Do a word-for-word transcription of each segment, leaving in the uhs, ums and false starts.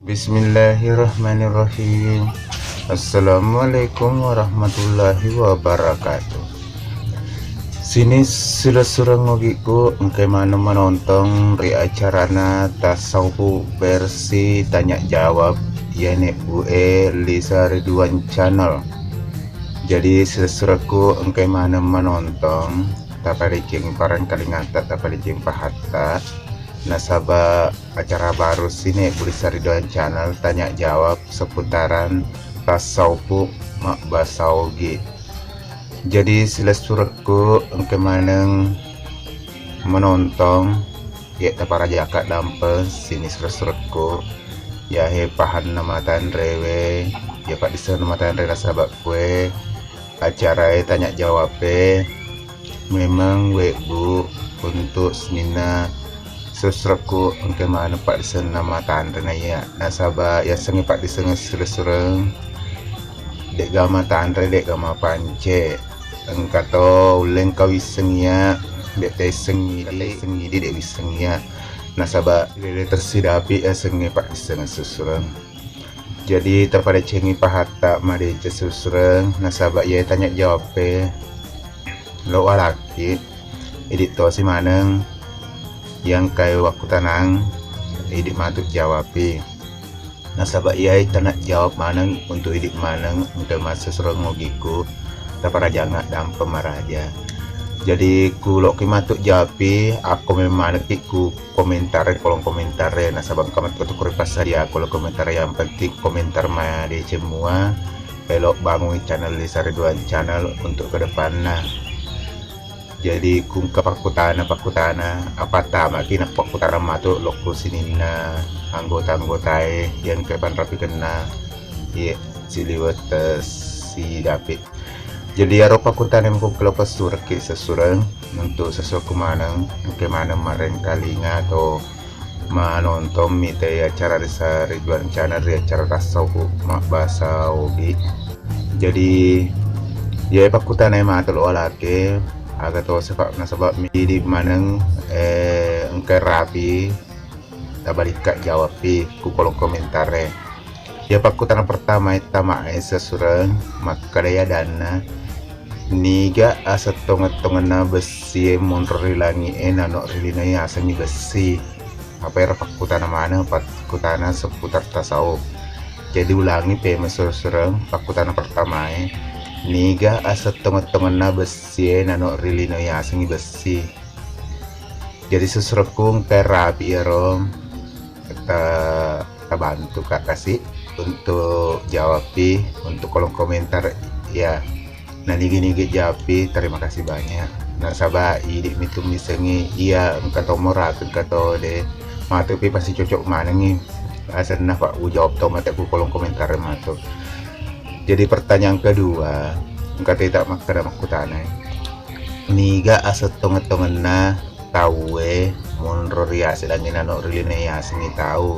Bismillahirrahmanirrahim. Assalamualaikum warahmatullahi wabarakatuh. Sini silessureng ogiku engkai maneng manontong ri acarana Tasawuf versi tanya jawab, iyane Bu E Lisa Ridwan Channel. Jadi silessurekku engkai maneng manontong, tapadecengi parengkalingata, tapadecengi pahatta, nasaba acara baru sini Bu Lisa Ridwan Channel tanya jawab seputaran tasawuf mabbasa ogi. Jadi silessurekku engka maneng manontong, ye taparajaka dampeng sini silessurekku, yahe pahanna matanrewe, ya paddissenna matanre nasaba kue acarae tanya jawabe memang webbu untuk sininna susrekku engka maneng paddissenna matanre na iya, nasaba yasengnge paddisseng silessureng de'ga matanre, de'ga mapance, engka to ulle engka wisseng iya, de' taisseng idi, taisseng idi de' wisseng iya, nasaba de' tersidapi yasengnge paddisseng silessureng. Jadi tapadecengi pahatta madeceng silessureng, nasaba iyae tanya jawabe lo walakki, idi tosi maneng yang kai wakkutanang, idi matu jawabi. Nasaba iyae tanya jawab maneng untuk idi maneng engka massessureng ogiku, taparajanga dampeng maraja. Jadi ku lokki matu jawabi, akko memang manekki ku komentare, kolom komentare, nasaba engka matu ko ripassadia kolom komentare, yang penting komentar madeceng mua, elo bangungi channel Lisa Ridwan Channel untuk kedepanna. Jadi ku engka pakkutana-pakkutana, apa tamaki nappakkutana matu lokku sininna anggota-anggotae yang kepanrapikenna, ye siliwet sidapi. Jadi iyaro pakkutana mukku lo passurekki silessureng untuk sesuai maneng, engka maneng marengkalinga atau manontong mite acara Lisa Ridwan Channel ri acara tasawuf mabbasa ogi. Jadi iyae pakkutana matu lo walakki, aga to sepa nasaba midi maneng, eh, engka rapi tabalikka jawabpi ku kolom komentare. Iya pakkutana pertama e tamae silessureng, makkedai adanna, niga asettongeng-tongenna bessie monro ri langi'e nano ri linoe yasengngi bessi? Apa ero pakkutana maneng, pakkutana seputar tasawuf. Jadi ulangi pemeng silessureng pakkutana pertama e, niga asettongeng-tongenna bessie nano ri linoe yasengngi bessi? Jadi silessurekku engka rapi iyaro ta-, tabantu ka kasi untuk jawabpi untuk kolom komentar ya. Na nigi-nigi jawabpi, terima kasih banyak. Nasaba idi mitu misengngi iya engka to morapi, engka to de matu pi pasti cocok manengngi asenna, Pak, ujawab to mate ku kolom komentar matu. Jadi pertanyaan kedua, engka teta makkeda makkutanai, niga asettongeng-tongenna tauwe monro ri ase langi nano ri linoe yasengngi tau?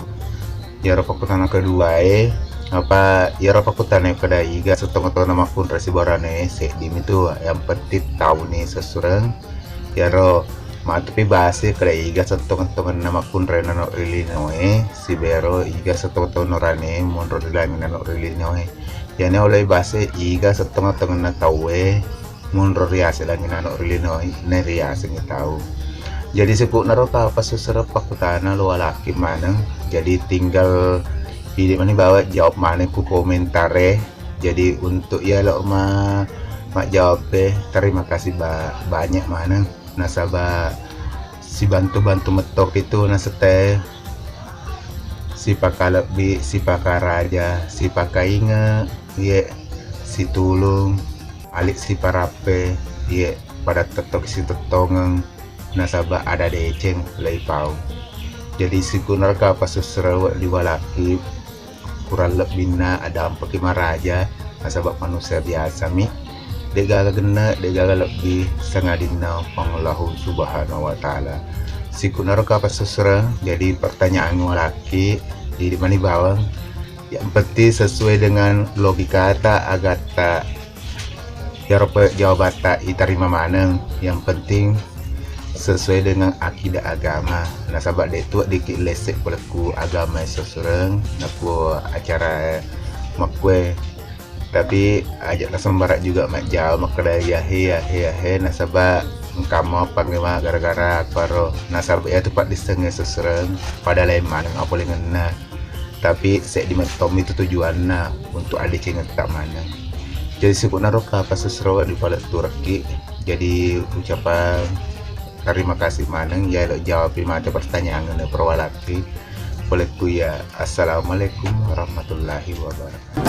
Iyaro pakkutana keduae, apa iyaro pakkutana pada iga settongeng-tongenna makkunrai sibarane seddi mitu, yang penting tauni silessureng. Iyaro matupi base kada iga settongeng-tongenna makkunrai nano ri linoe, sibero iga settongeng-tongenna rane monro ri langi nano ri linoe. Iyane oloi base iga settongeng-tongenna tauwe monro riaseng langi nano ri linoe, nariasengngi tau. Jadi siku'naro kapang sussureng pakkutana lo walakki maneng. Jadi tinggal idi mani bawa jawab maneng ku komentare. Jadi untuk iya lo ma-, majjawab e, terima kasih ba-, banyak maneng. Nasaba sibantu-bantu mettoki tu nasetta e, sipakalebbi, sipakaraja, sipakainge, ye situlung, alik siparappe, ye pada tettoki sitettongeng, nasaba ada deceng leipau. Jadi siku'naro kapang sussureng wedding walakki, kurang lebbinna adampeki maraja, nasaba manusia biasami, de'gaga genne', de'gaga lebbi, sangadinna Puang Allahu Subhanahu wa Ta'ala. Siku'naro kapang sussureng, jadi pertanyaan walakki, idi mani bawang, yang penting sesuai dengan logikata, agatta, iyaro pe jawabatta iterima maneng. Yang penting sesuai dengan akidah agama. Nasaba de' tu dikit lese' pole ku agama e sessureng, na ku acara e makkue. Tapi aja' nasembara' juga majjama makkeda yahe, yahe, yahe, nasaba engka mo panrima gara-gara paro. Nasaba iya tu paddisseng e sessureng, pada lain maneng apolengenna. Tapi seddi mettommi tu tujuanna untuk addecengetta maneng. Jadi sikunnaro kapang sessureng di paletturekki. Jadi ucapang terima kasih maneng, ya, elo' jawabi matu pertanyaan e perwalakki. Pole ku iya, assalamualaikum warahmatullahi wabarakatuh.